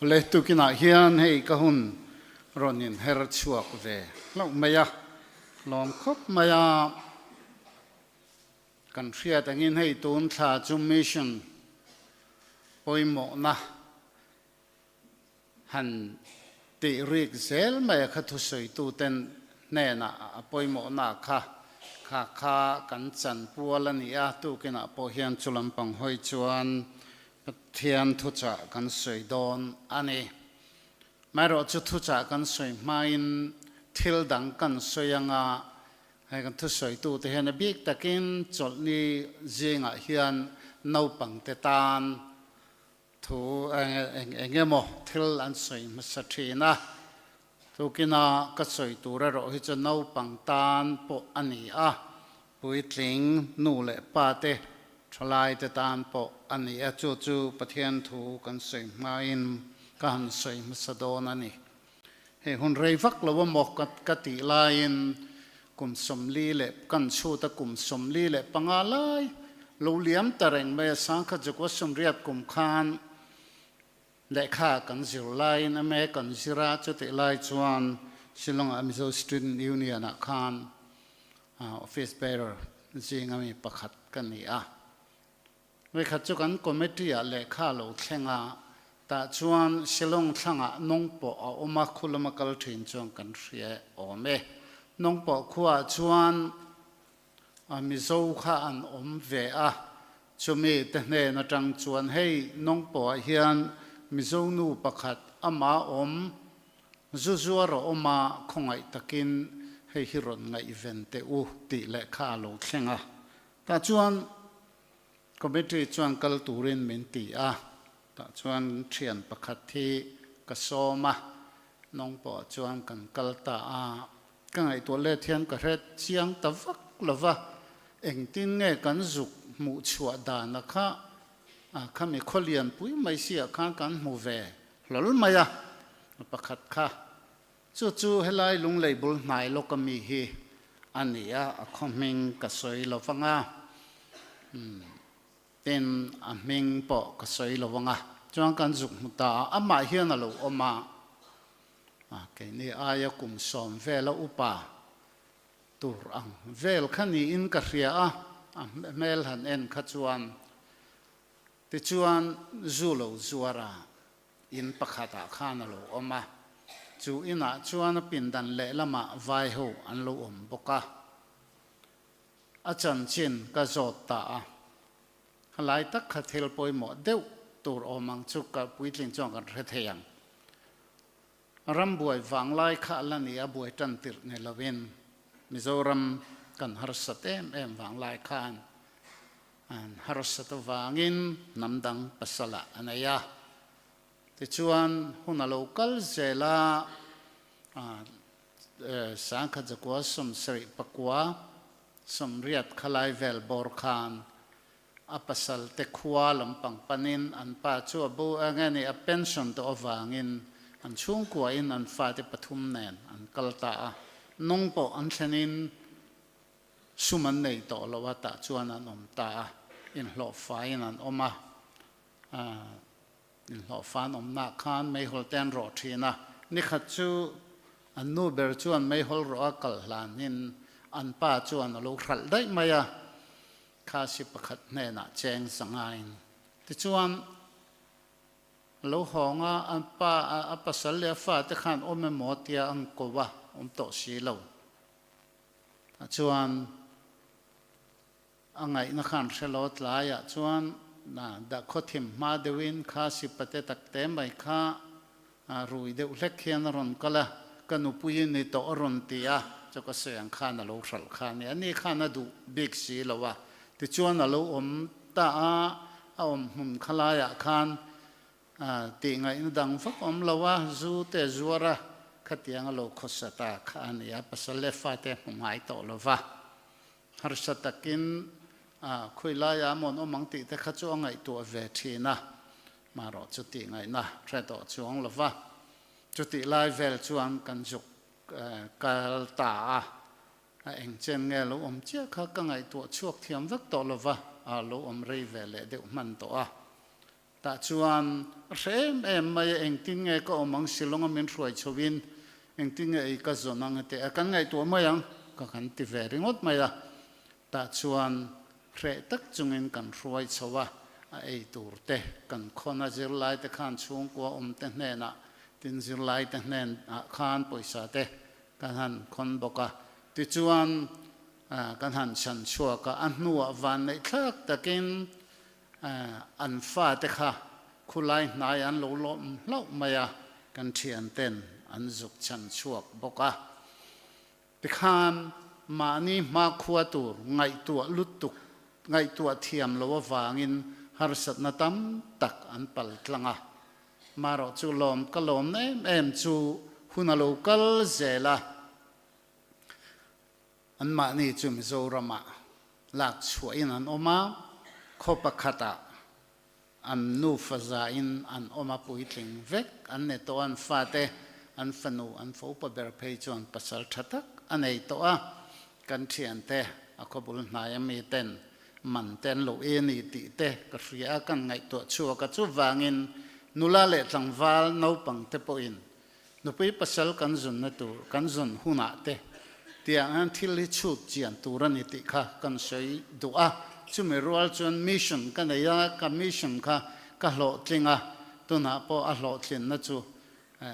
Le tukinah hian hei ka hun rawn in her chhuak ve hlauh mai a, lawm khawp mai a. Kan hriat angin hei tun thla chu mission pawimawhna han tih rik zel mai a kha thusawituten hnenah a pawimawhna kha kha kha kan chan pual a ni a, tukinah pawh hian chu lampang hawi chuan Pathian thuchah kan sawi dawn a ni. Maherawh chu thuchah kan sawi hmain thil dang kan sawi anga hei kan thusawitute hian a bik takin chawlhni zingah hian naupangte tan thu eng eng emaw thil an sawi hmasa thin a. Tukina ka sawi tur erawh hi chu naupang tan pawh a ni a, puitling nu leh pa te, thalai te tan pawh a ni a, chu chu Pathian thu kan sawi hmain ka han sawi hmasa dawn a ni. Hei hun rei vak lo emaw ka tih laiin kum 40 leh kan chhut a kum 45 lai lo liam ta reng mai a, sangkhat zakua 80 kum khan Lehkha kan zir laiin MA kan zir a, chutih lai chuan Shillong-ah Mizo Student Union-ah khan office bearer zinga mi pakhat ka ni a. Vawikhat chu kan committee-ah lehkha a lo thleng a, tah chuan Shillong thlangah nawng pawh a awm a, khu lama kal thin chuan kan hria awm e. Nawng pawh khuaah chuan Mizo kha an awm ve a, chumi te hnen atang chuan hei nawngpawhah hian Mizo nu pakhat ama awm zu zuar a awm a, khawngaih takin hei hi rawn ngaihven teh u tih lehkha a lo thleng a. Tah chuan committee chuan kal turin min ti a, tah chuan thian pakhat hi ka sawm a, nawngpawhah chuan kan kal ta a. Ka ngaihtuah let hian ka hre chiang ta vak lo va, engtin nge kan zuk hmuh chhuah dana kha khami khaw lianpui mai si ah khan kan hmu ve hlawl mai a, pakhat kha chu chu helai lunglei bul hnai lawk ami hi a ni a, a khaw hming ka sawi lo vang a, tin a hming pawh ka sawi lo vang a, chuan kan zuk hmu ta a, amah hian a lo awm a. A, keini aia kum 10 vela upa tur ang vel kha niin ka hria a, a hmel han en kha chuan. Tichuan zu lo zuar a, in pakhatah khan a lo awm a, chu inah chuan a pindan lehlamah vai ho an lo awm bawk a. A chanchin ka zawt ta a, Khalai tak kha thil pawimawh deuh tur awm ang chu ka puitling chuan kan hre thei ang. Ram buai vanglai kha a la ni a, buai tan tirh ni lovin Mizoram kan harsat em em vanglai khan an harsat avangin hnam dang pasalah a nei a. Tichuan hun a lo kal zel a, 1979 80 khalai vel bawr khan a pasal te khua lampang panin an pa chu a bo a nge ni a pension tawh avangin an chhungkuain an fate pathum nen an kal ta a, nung pawh an thlenin sum an nei tawh lo a, tah chuan an awm ta a, inhlawhfaiin an awm a. Inhlawhfa an awmnaah khan meihawl te an rawh thin a, nikhat chu an nu ber chuan meihawl rawh a kal hlanin an pa chuan a lo hralh daih mai a, Khasi pakhat hnenah cheng zangaiin. Tichuan a lo hawng a, an pa a pasal leh a fate khan awm emaw tia an ko a, awm tawh si lo. Tah chuan A ngaihna khan hre lo tlaiah chuan dahkhaw thim hma deuhin kha sipate takte mai kha rui deuh hlek hian a rawn kal a, ka nupui i ni tawh a rawn ti a, chu ka sawi ang khan a lo hralh kha a ni. Ani khan a duh bik si lo a, tichuan a lo awm ta a, a awm hmun kha laiah khan tih ngaihna dang vak awm lo a, zu te zuar a, khatiang a lo khawsa ta kha a ni a, pasal leh fate hmu ngai tawh lo va. Harsa takin khawi laia mawn awm ang tih te kha chu a ngaihtuah ve thin a, marawh chu tih ngaihna hre tawh chuang lo va. Chutih lai vel chuan kan zuk kal ta a, a eng chen nge lo awm chiah kha ka ngaihtuah chhuak thiam vek tawh lo va, a lo awm rei ve leh deuh hman tawh a. Tah chuan a hre em em mai a, engtin nge ka awm ang Shillong a min hruai chho in engtin nge ei ka zawn ang ati a, kan ngaihtuah mai ang ka kan ti ve ringawt mai a. Tah chuan hreh tak chungin kan hruai chho a, a ei tur te kan khawn a, zirlai te khan chhungkua awm te hnenah tin zirlai te hnenah khan pawisa te kan han khawn bawk a. Tichuan kan han chhan chhuak a, a hnuah vanneih thlak takin an fate kha khulai hnai an lo lawm hlauh mai a, kan thianten an zuk chhan chhuak bawk a. Tikhan mahni hmakhua tur ngaihtuah lutuk, ngaihtuah thiam lo avangin harsatna tam tak an pal tlang a. Marawh chu lawm ka lawmna em em chu hun a lo kal zel a. Anmahni chu Mizoramah lak chhuahin an awm a, khaw pakhatah an nufa zain an awm a, puitling vek an ni tawh a, an fate, an fanu, an fopa ber phei chuan pasal tha tak a nei tawh a, kan thiante a khawbul hnaia miten man te an lo e ni tih te ka hria a, kan ngaihtuah chhuak a, chuvangin nula leh tlangval naupang te pawhin Nupui pasal kan zunna tur, kan zun hunah te tiang hian thil hi chhut chian tur a ni tih kha kan sawi duh a. Chumi rual chuan mission ka nei a, ka mission kha ka hlawhtling a, tunah pawh a hlawhtlinna chu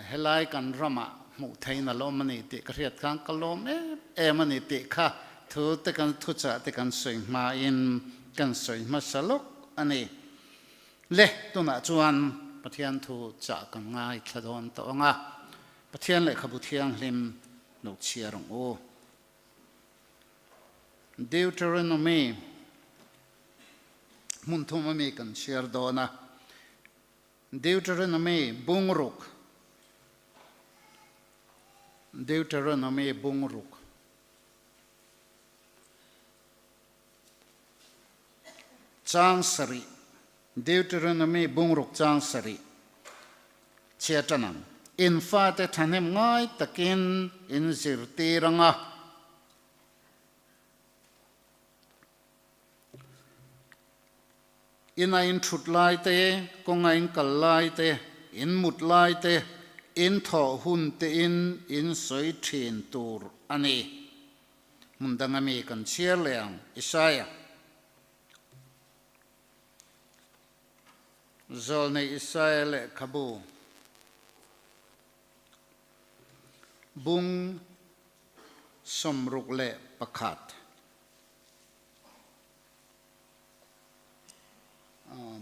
helai kan ramah hmuh theihna lawm a ni tih ka hriat khan ka lawm em em a ni tih kha thu te kan thuchah te kan sawi hmain kan sawi hmasa lawk a ni. Le, tunah chuan Pathian thu chah kan ngaithla dawn tawh ang a, Pathian lehkhabu thianghlim lo chhiar ang u. Deuteronomy hmun thum ami kan chhiar dawn a, Deuteronomy bungruk, Deuteronomy bungruk. Chang sarih, Deuteronomy bungruk chang sarih, chhia tan ang. In fate thahnem ngai takin in zirtir ang a. Ina in thut lai te, kawnga in kal lai te, in mut lai te, in thawh hun tein in sawi thin tur a ni. Hmun danga mi kan chhiar leh ang, Isaia. Zawlnei Isaia lehkhabu bung 61.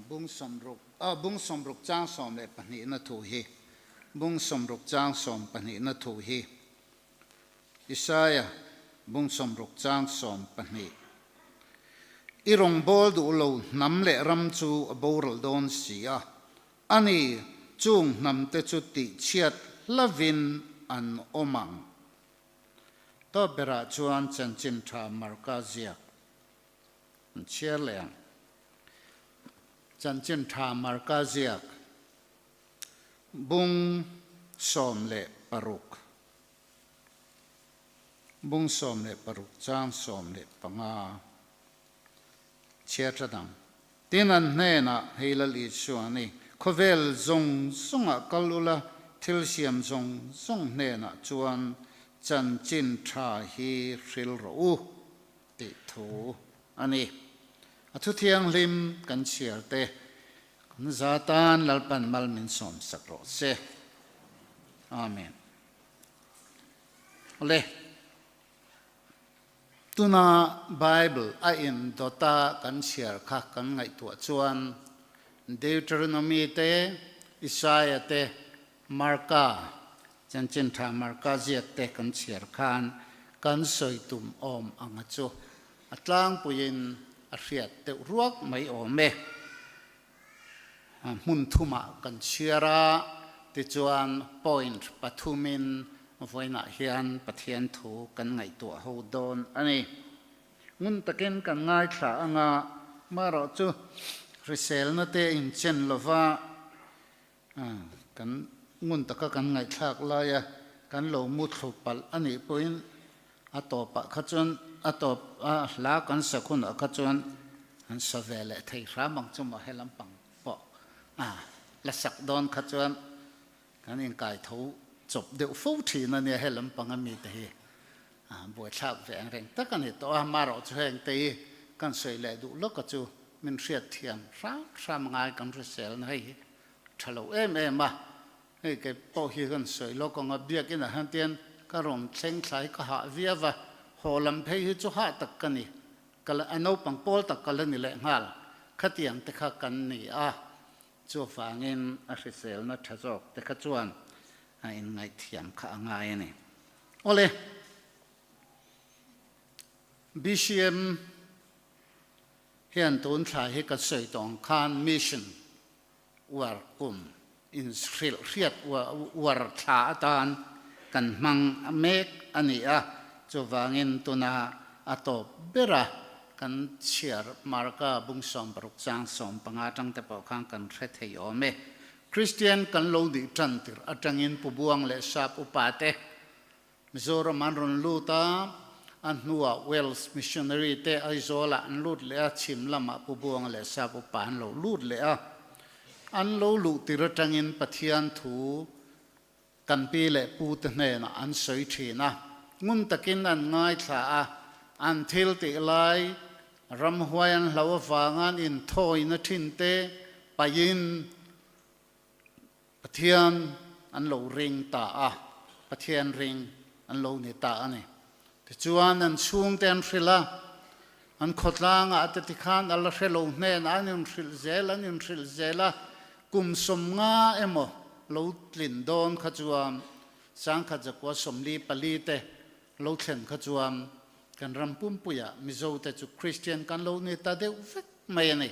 Bung 60, bung 60 chang 12 na thu hi. Bung 60 chang 12 na thu hi. Isaia bung 60 chang 12. I rawngbâwl duh lo hnam leh ram chu a boral dawn si a, ani chung hnamte chu tihchhiat hlavin an awm ang. Tawp berah chuan chanchin tha Marka ziak an chhiar leh ang. Chanchin tha Marka ziak Bung 16, Bung 16 chang 15 chhiar tha dang. Tin an hnenah, Hei Lal Isua ni, khawvel zawng zawngah kal ula, thil siam zawng zawng hnenah chuan chanchin tha hi hril rawh u, tih thu a ni. A thu thianghlim kan chhiar te Kan za tan Lalpan mal min sawm sak rawh se. Amen. Awle. Tuna Bible a in dawta kan chhiar kha kan ngaihtuah chuan Deuteronomy te, Isaiah te, Marka, chanchin tha Marka ziak te kan chhiar khan kan sawi tum awm anga chu A tlangpuiin a hriat deuh ruak mai awm e. Hmun thumah kan chhiar a, tichuan point pathumin vawiinah hian Pathian thu kan ngaihtuah ho dawn a ni. Ngun takin kan ngaithla anga marawh chu hriselna te inchen lova kan ngun taka kan ngaihthlak laia kan lo mu thlu palh a nih pawhin a tawpah kha chuan a tawp a hla kan sak hunah kha chuan an sa ve leh thei hram ang chu maw he lampang pawh. A la sak dawn kha chuan kan inkai tho chawp deuh fo thin a nia he lampang a mite hi buaithlak ve ang reng tak a ni tawh a. Amaherawh chu heng te hi kan sawi leh duh lawk a chu min hriat thiam hram hram ngai kan hriselna hei hi tha lo em em a. Hei kei pawh hi kan sawi lawk ang a, biakinah hian tian ka rawn thleng thlai ka hah viau a, haw lam phei hi chu hah tak ka ni. Ka la a naupang pawl tak ka la ni leh nghal. Khatiang te kha kan ni a, chuvangin a hriselna tha zawk te kha chuan a inngaihthiam kha a ngai a ni. Awle, BCM hian tun thla hi ka sawi tawh ang khan mission uar kum inhrilh hriat uar thla atan kan hmang mek a ni a, chuvangin tuna a tawp bera kan chhiar Marka bung 60 chang 15 atang te pawh khan kan hre thei awm e. Kristian kan lo nih tan tirh atangin Pu Buang leh Sap upa te Mizoram an rawn lut a, a hnuah Wales missionary te Aizawlah an lut leh a, chhim lamah Pu Buanga leh Sap upa an lo lut leh a. An lo luh tir atangin Pathian thu kan pi leh pu te hnenah an sawi thin a, ngun takin an ngaithla a, an thil tih lai ramhuai an hlo avanga an inthawina thin te paihin Pathian an lo ring ta a, Pathian ring an lo ni ta a ni. Tichuan an chhungte an hrilh a, an khawtlangah te tikhan a la hre lo hnenah an inhrilh zel an inhrilh zel a, kum 50 emaw lo tlin dawn kha chuan sangkhat zakua 44 te lo thlen kha chuan kan ram pumpuiah Mizote chu Kristian kan lo ni ta deuh vek mai a ni.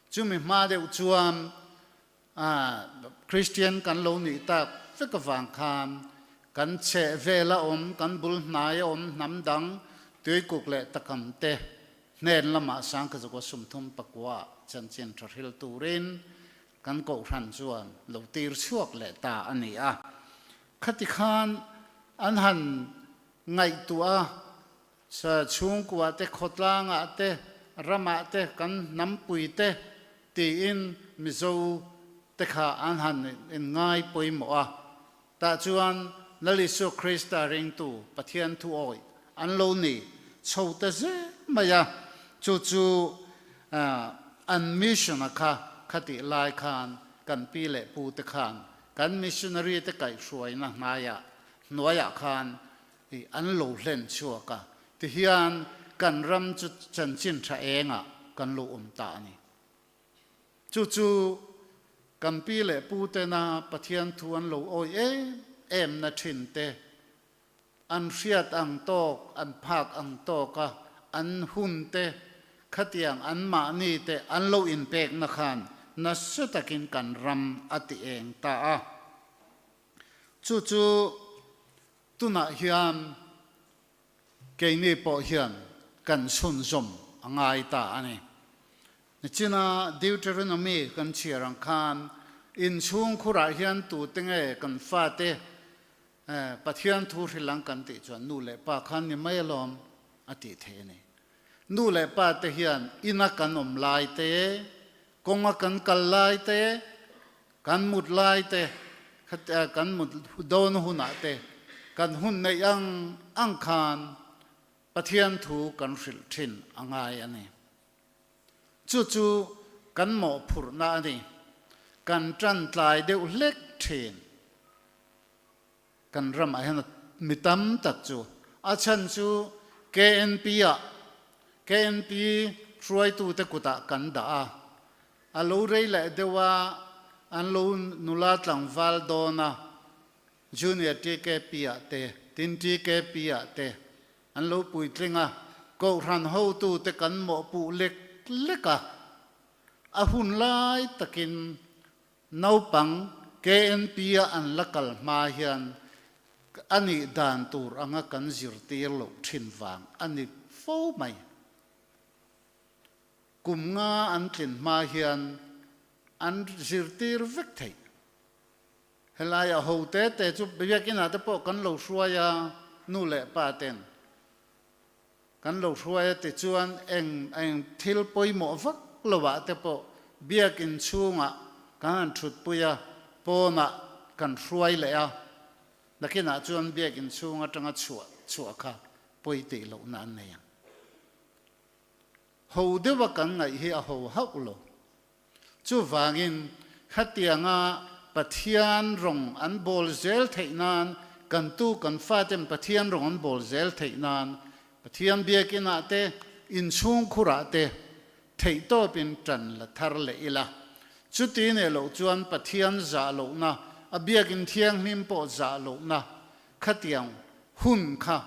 Chumi hma deuh chuan Kristian kan lo nih tak vek avang khan kan chheh vela awm, kan bul hnaia awm hnam dang tuikuk leh takam te hnen lamah sangkazakua 34 ah chanchin tha hril turin kan kohhran chuan lo tir chhuak leh ta a ni a. Khati khan an han ngaihtuah a, Chhungkua te, khawtlangah te, ramah te, kan hnampui te tiin Mizo te kha an han inngai pawimawh a. Tah chuan Lal Isua Krista ringtu Pathian thu awih an lo ni chho ta zel mai a. Chu chu an mission-a kha khatih lai khan kan pi leh pu te khan kan missionary te kaihhruaina hnaiah hnuaiah khan I an lo hlen chhuak a, tihian kan ram chu chanchin tha engah kan lo awm ta a ni. Chu chu kan pi leh pu tena Pathian thu an lo awi em em na thin te, an hriat ang tawk, an phak ang tawka an hun te, khatiang an mahni te an lo inpekna khan nasa takin kan ram a ti eng ta a. Chu chu Tunah hian keini pawh hian kan chhunzawm a ngai ta a ni. Nichina Deuteronomy kan chhiar ang khan inchhung khurah hian tute nge kan fate Pathian thu hrilh ang kan tih chuan nu leh pa khan ni mai alawm a tih thei a ni. Nu leh pa te hian ina kan awm lai te, kawnga kan kal lai te, Kan mut lai te, kan mut dawn hunah te, kan hun neih ang ang khan Pathian thu kan hrilh thin a ngai a ni. Chu chu kan mawhphurhna a ni. Kan tan tlai deuh hlek thin. Kan ramah hian mi tam tak chu a chhan chu KNP ah KNP hruaitute kutah kan dah a, a lo rei leh deuh a, an lo nula tlangval dawn a, Junior TKP ah te, tin TKP ah te an lo puitling a, Kohhran hotute kan mawhpuh lek lek a, a hun lai takin Naupang KNP a an la kal hma hian a nih dan tur anga kan zirtir loh thin vang a ni fo mai. Kum nga an tlin hma hian an zirtir vek theih. Helaiah ho te te chu biakinah te pawh kan lo hruai a, nu leh pa ten kan lo hruai a tichuan eng eng thil pawimawh vak lovah te pawh biakin chhungah Kan han thutpui a, pawnah kan hruai leh a, nakinah chuan biakin chhung atanga chhuah chhuah kha pawi tih lohna an nei ang. Ho deuha kan ngaih hi a ho hauh lo. Chuvangin khatianga Pathian rawng an bawl zel theih nan, kan tu kan faten Pathian rawng an bawl zel theih nan, Pathian biakinah te, inchhungkhurah te theihtawpin tan la thar leh ila. Chuti neh loh chuan Pathian zah lohna, a biakin thianghlim pawh zah lohna khatiang hun kha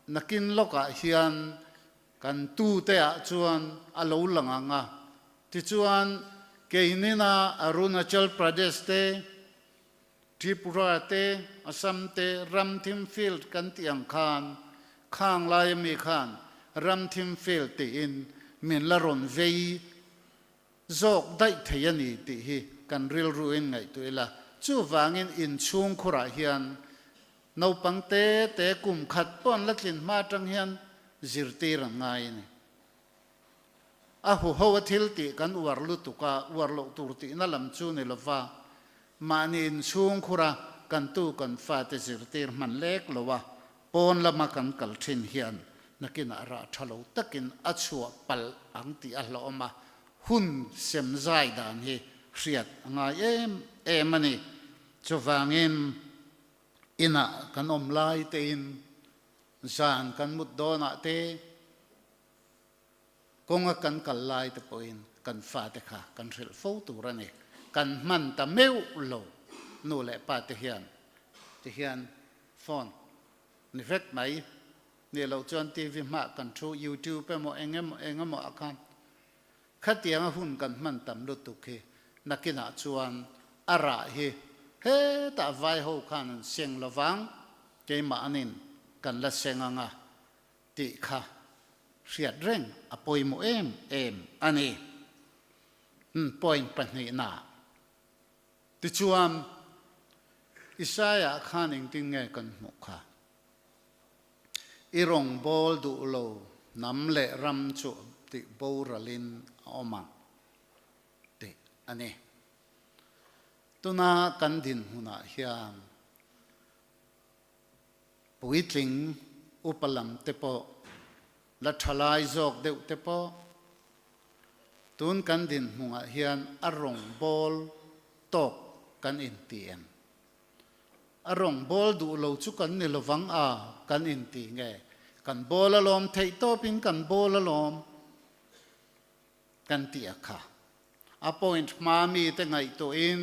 nakin lawkah hian kan tute ah chuan a lo lang ang a. Tichuan, keinina Arunachal Pradesh te, Tripura te, Assam te ram thim field kan tih ang khan, khang laia mi khan ram thim field tiin min la rawn vei zawk daih thei a ni tih hi kan rilruin ngaihtuah ila. Chuvangin inchhungkhurah hian naupang te te kum khat pawh an la tlin hma atang hian zirtir an ngai a ni. A huho a thil tih kan uar lutuk a, uar loh tur tihna lam chu ni lova, mahni inchhung khura kan tu kan fate zirtir hman lek lo a, pawn lama kan kal thin hian nakinah rah tha lo takin a chhuah palh ang tih a hlawm a, hun sem zai dan hi hriat a ngai em em a ni. Chuvangin inah kan awm lai tein zan kan mut dawnah te, Kawnga kan kal lai te pawhin kan fate kha kan hrilh fo tur a ni. Kan hman ta meuh lo nu leh pa te hian ti hian phone ni vek mai nih loh chuan TV hmah kan thu YouTube emaw eng emaw eng emaw ah khan khatianga hun kan hman tam lutuk hi nakinah chuan a rah hi hetah vai ho khan an seng lovang keimah anin kan la seng anga tih kha hriat reng a pawimawh em em a ni. Point pahnihna. Tichuan, Isaiah khan engtin nge kan hmuh kha? I rawngbâwl duh lo hnam leh ram chu tih boralin a awm ang tih a ni. Tuna kan dinhmunah hian Puitling upa lam te pawh, la thalai zawk deuh te pawh tun kan dinhmungah hian a rawngbâwl tawk kan inti em? A rawngbâwl duh lo chu kan ni lovang a kan inti nge? Kan bâwl alawm theih tawpin kan bâwl alawm kan ti a kha. A point hma mite ngaihtuahin,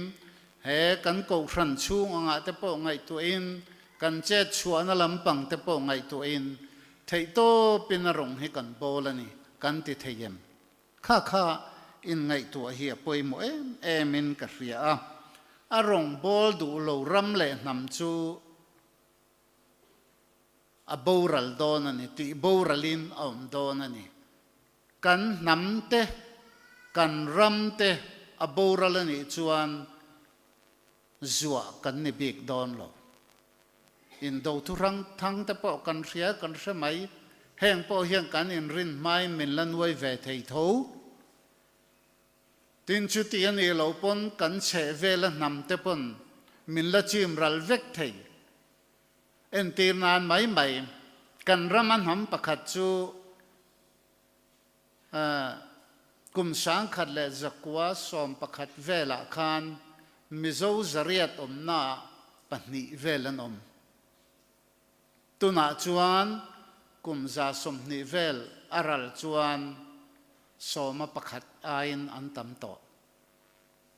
he kan kohhran chhung angah te pawh ngaihtuahin, kan chet chhuahna lampang te pawh ngaihtuahin, theihtawpin a rawng hi kan bawl a ni, kan ti thei em? Kha kha inngaihtuah hi a pawimawh em emin ka hria a. A rawng bawl duh lo ram leh hnam chu a boral dawn a ni, tih boralin a awm dawn a ni. Kan hnam te, kan ram te a boral a nih chuan zuah kan ni bik dawn lo. Indo thu hrang thang te pawh kan hria kan hre mai, heng pawh hian kan inrin hmain min la nuai ve thei tho. Tin chuti a nih loh pawn kan chheh vela hnam te pawn min la chim ral vek thei. Entir nan mai mai, kan rama hnam pakhat chu Kum 1911 velah khan Mizo zariat awmnaah pahnih vel an awm. Tunah chuan kum 120 vel a ral chuan sawma pakhat aiin an tam tawh.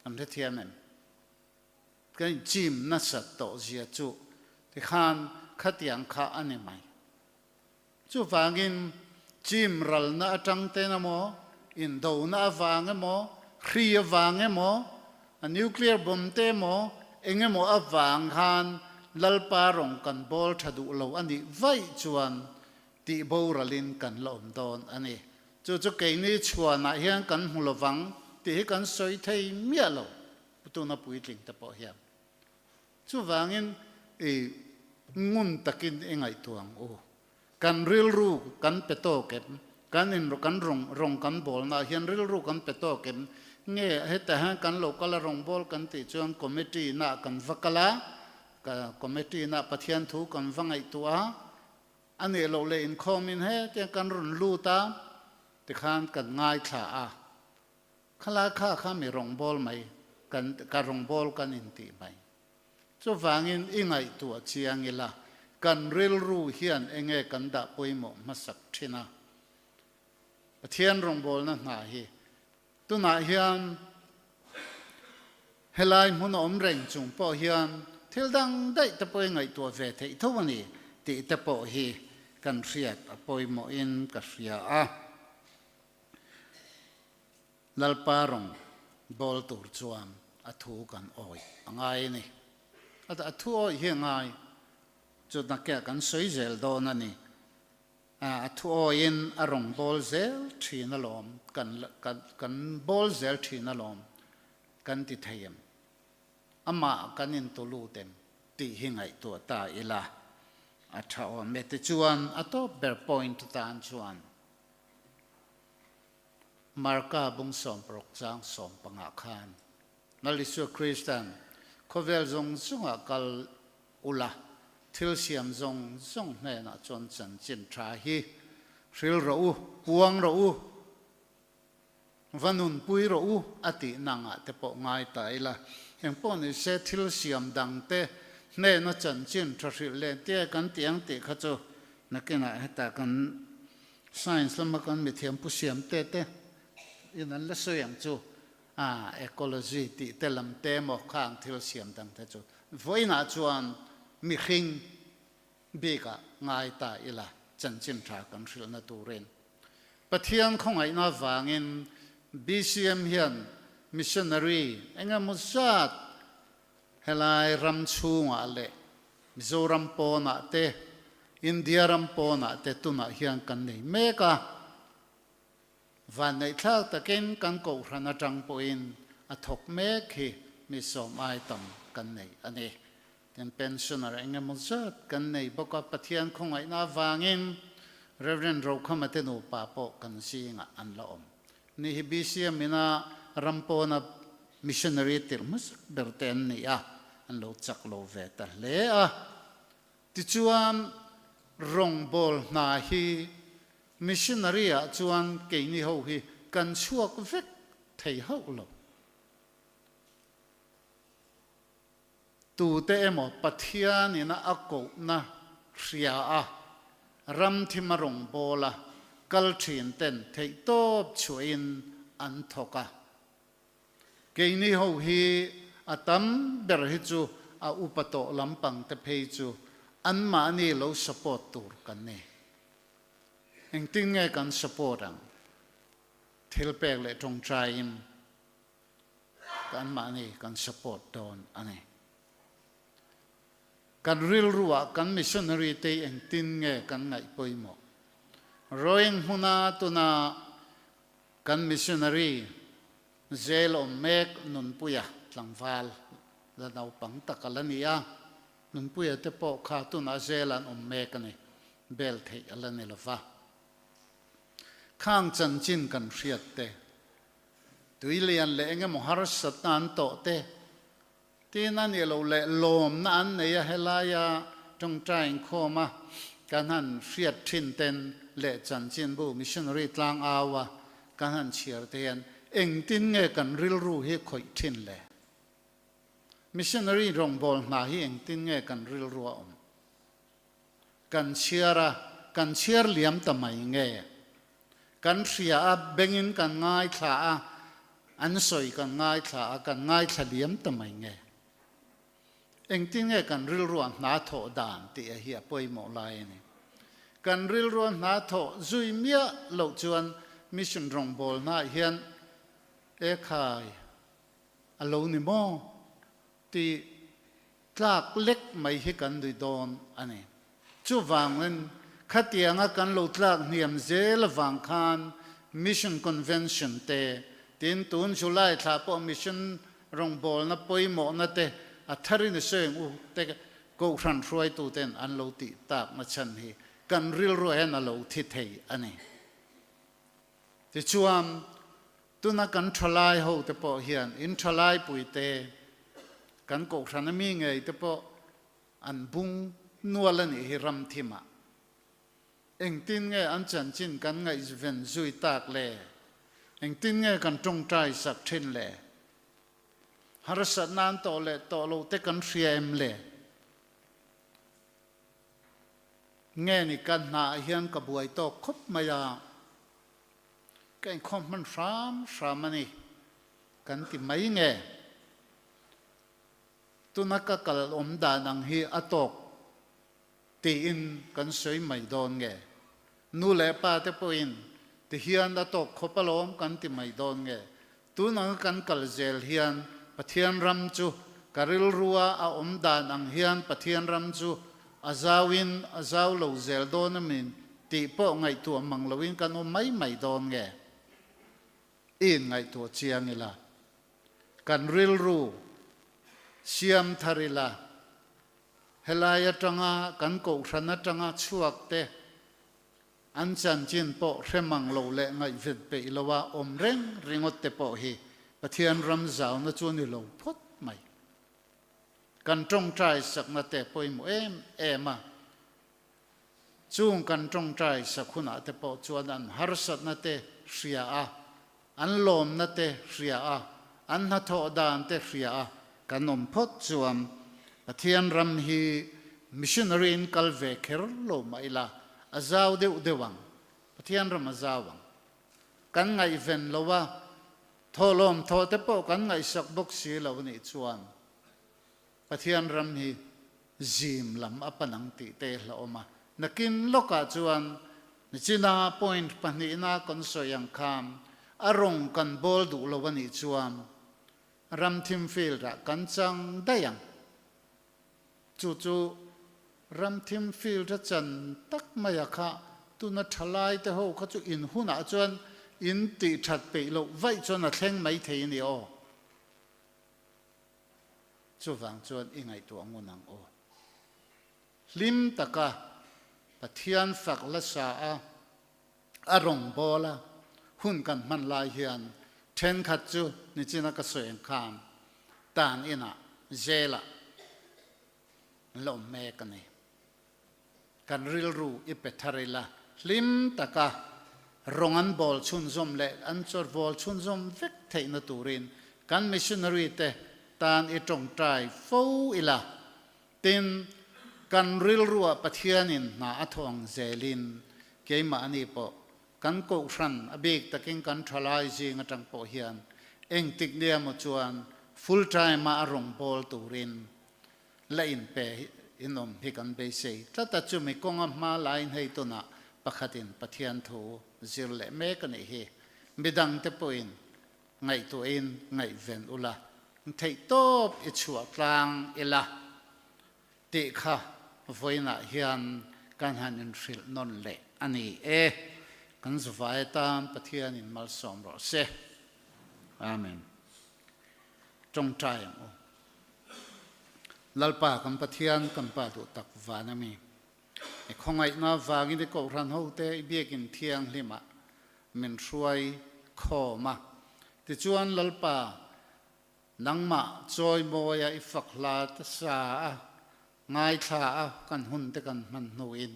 An hrethiam em? Kan inchim nasat tawh zia chu tikhan khatiang kha a ni mai. Chuvangin, chim ralna atang ten emaw, indona avang emaw, hri avang emaw, a nuclear bomb te emaw, eng emaw avang khan Lalpa rawng kan bawl tha duh lo a nih vaih chuan tih boralin kan la awm dawn a ni. Chu chu keini chhuanah hian kan hmu lovang tih hi kan sawi thei miah lo, tuna puitling te pawh hian. Chuvangin i ngun takin i ngaihtuah ang u. Kan rilru kan pe tawk em? Kan in kan rawng rawng kan bawlnaah hian rilru kan pe tawk em? Nge hetah hian kan lo kal a rawngbâwl kan tih chuan committee naah kan va kal a, ka committee naah Pathian thu kan va ngaihtuah a, a nih loh leh inkhawmin hetiang kan rawn lut a tikhan kan ngaithla a. Khalai kha kha mi rawngbâwl mai kan ka rawngbâwl kan intih mai. Chuvangin i ngaihtuah chiang ila, kan rilru hian enge kan dah pawimawh hmasak thin a? Pathian rawngbawlna hna hi tunah hian helai hmun a awm reng chung pawh hian thil dang daih te pawh i ngaihtuah ve theih tho a ni tih te pawh hi kan hriat a pawimawhin ka hria a. Lalpa rawng bawl tur chuan a thu kan awih a ngai a ni. A thu awih hi a ngai chu nakiah kan sawi zel dawn a ni. A thu awiin a rawn bawl zel thin alawm, kan kan bawl zel thin alawm kan ti thei em? Amah kan intu lut em tih hi ngaihtuah ta ila a tha awm e. Tichuan a tawp ber point tan chuan Marka bung 16 chang 15 khan Lal Isua Kristan khawvel zawng zawngah kal Ula, thil siam zawng zawng hnenah chuan chanchin tha hi hril rawh u, puang rawh u, va nunpui rawh u a tih nangah te pawh ngai ta ila. Engpawh ni se thil siam dang te hnena chanchin tha hrilh leh tia kan tih ang tih kha chu nakinah hetah kan science lama kan mithiam pu siam te te in an la sawi ang chu. A ecology tih te lam te emaw khang thil siam dang te chu vawiinah chuan mihring bikah ngai ta ila chanchin tha kan hrilhna turin Pathian khawngaihna vangin BCM hian missionary engemaw zat helai ram chhungah leh Mizoram pawnah te India ram pawnah te tunah hian kan nei mek a. Vanneihthlak takin kan kohhran atang pawhin a thawk mek hi mi sawm ai tam kan nei a ni. Tin, pensioner eng emaw zat kan nei bawk a, Pathian khawngaihna avangin Rev. Rokhama te nupa pawh kan zingah an la awm. Ni hi BCM ina ram pawna missionary tirh hmasak ber te an ni a, an lo chak lo ve ta hle a. Tichuan, rawngbâwl hna hi missionary-ah chuan keini ho hi kan chhuak vek thei hauh lo. Tute emaw Pathianina a kohna hria a, ram thima rawngbâwla kal ṭhin ten theihtâwp chhuahin an thawk a. Keini ho hi a tam ber hi chu a upa tawh lampang te phei chu anmahni lo support tur kan ni. Engtin nge kan support ang? Thil pek leh tawngtaiin anmahni kan support dawn a ni. Kan rilruah kan missionary te hi engtin nge kan ngaih pawimawh? Rowing hmuna tuna Kan missionary zel awm mek Nunpuia tlangval la naupang tak a la ni a, Nunpuia te pawh kha tunah zel an awm mek a ni, bel theih a la ni lo va. Khang chanchin kan hriat te, tuilian leh eng emaw harsatna an tawh te, tin a nih loh leh lawmna an nei a helaia tawngtai inkhawm a kan han hriat thin ten leh chanchinbu missionary tlang au a kan han chhiar te hian engtin nge kan rilru hi khawih thin le? Missionary rawngbâwl hna hi engtin nge kan rilru a awm? Kan chhiar a, kan chhiar liam ta mai nge? Kan hria a, bengin kan ngaithla a, an sawi kan ngaithla a, kan ngaithla liam ta mai nge? Engtin nge kan rilruah hna thawh dan tih a hi a pawimawh lai a ni. Kan rilruah hna thawh zui miah loh chuan mission rawngbawlnaah hian e khai a lo ni maw tih tlak lek mai hi kan ni dawn a ni. Chuvangin khatianga kan lo tlak hniam zel avang khan Mission Convention te, tin tun July thla pawh Mission rawngbawlna pawimawhna te a tharin i sawi ang u te Kohhran hruaituten an lo tih takna chhan hi kan rilru hian a lo thi thei a ni. Tichuan. Tuna kan thalai ho te pawh hian in thalai puite kan kohhran a mi ngei te pawh an bung nual a nih hi ram thimah. Engtin nge an chanchin kan ngaihven zui tak le? Engtin nge kan tawngtai sak thin le? Harsatna an tawh leh tawh lo te kan hria em le? Nge ni ka hnah hian ka buai tawk khawp mai a, ka inkhawm hman hram hram a ni kan ti mai nge? Tuna ka kal awm dan ang hi a tawk tiin kan sawi mai dawn nge? Nu leh pa te pawhin ti hian a tawk khawp alawm kan ti mai dawn nge? Tun anga kan kal zel hian Pathian ram chu ka rilrua a awm dan ang hian Pathian ram chu a zauin a zau lo zel dawn a min tih pawh ngaihtuah mang loin kan awm mai mai dawn nge? I inngaihtuah chiang ila, kan rilru siam thar ila, helai atanga kan kohhran atanga chhuak te an chanchin pawh hre mang lo leh ngaihven peih loa awm reng ringawt te pawh hi Pathian ram zauna chu a ni lo phawt mai. Kan tawngtai sakna te pawimawh em em a, Chung kan tawngtai sak hunah te pawh chuan an harsatna te hria a, an lawmna te hria a, an hnathawh dan te hria a kan awm phawt chuan Pathian ram hi missionary in kal ve kher lo mah ila a zau deuh deuh ang, Pathian ram a zau ang. Kan ngaihven lo a, thawhlawm thawh te pawh kan ngaihsak bawk si lo nih chuan Pathian ram hi zim lam a pan ang tih te hla awm a. Nakin lawkah chuan nichina point pahnihna kan sawi ang khan a rawng kan bawl duh lo a nih chuan ram thim field ah kan chang daih ang. Chu chu ram thim field a chan tak mai a kha tuna thalai te ho kha chu in hunah chuan in tih that peih loh vaih chuan a thleng mai thei a ni aw. Chuvang chuan i ngaihtuah ngun ang aw. Hlim taka Pathian fak la sa a, a rawngbâwl a, hun kan hman lai hian ṭhenkhat chu nichina ka sawi ang khan tan inah, jail-ah an la awm mek a ni. Kan rilru i pe thar ila, hlim taka rawng an bawl chhunzawm leh an chawrvawl chhunzawm vek theihna turin kan missionary te tan i tawngtai fo ila, tin, kan rilruah Pathianin hna a thawh ang zelin keimahni pawh kan kohhran a bik takin kan thalai zing atang pawh hian engtik nia maw chuan full time a a rawng bawl turin La inpe in awm hi kan beisei tlat a, chumi kawnga hma lain hei tunah pakhatin Pathian thu zir leh mek a nih hi. Midangte pawhin ngaihtuahin ngaihven ula, theihtawp i chhuah tlang ila tih kha vawiinah hian kan han inhrilh nawn leh a ni e. Kan zuvai atan Pathianin malsawm rawh se. Amen. Tawngtai ang u. Lalpa kan Pathian kan Pa duh tak van a mi. I khawngaihna vangin i kohhran hote i biakin thianghlimah min hruai khawm a. Tichuan Lalpa nangmah chawimawia i fak hla te sa a, ngaithla a kan hun te kan hman hnuin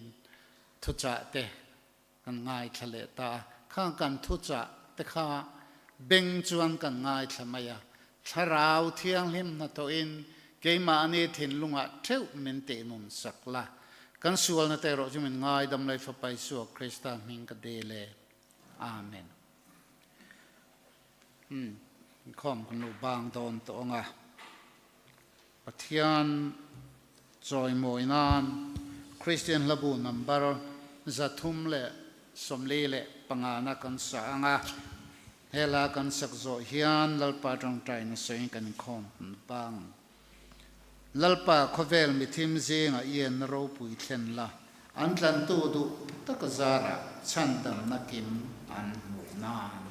thuchah te kan ngaithla leh ta a, khang kan thuchah te kha beng chuan kan ngaithla mai a, Thlarau Thianghlim hnathawhin keimahni thinlungah theuh min tihnun sak la, kan sualna te erawh chu min ngaidam lai Fapa Isua Krista hming ka dil e. Amen. Umm, inkhawm kan lo bang dawn tawh ang a. Pathian chawimawi nan Kristian hlabu number 345 na kan sa ang a, hela kan sak zawh hian Lalpa tawngtaina sawiin kan inkhawm bang. Lalpa khawvel mithim zingah ienna ropui thlen la, an tlantu duh taka zarah chhandamna kim an hmuh nan.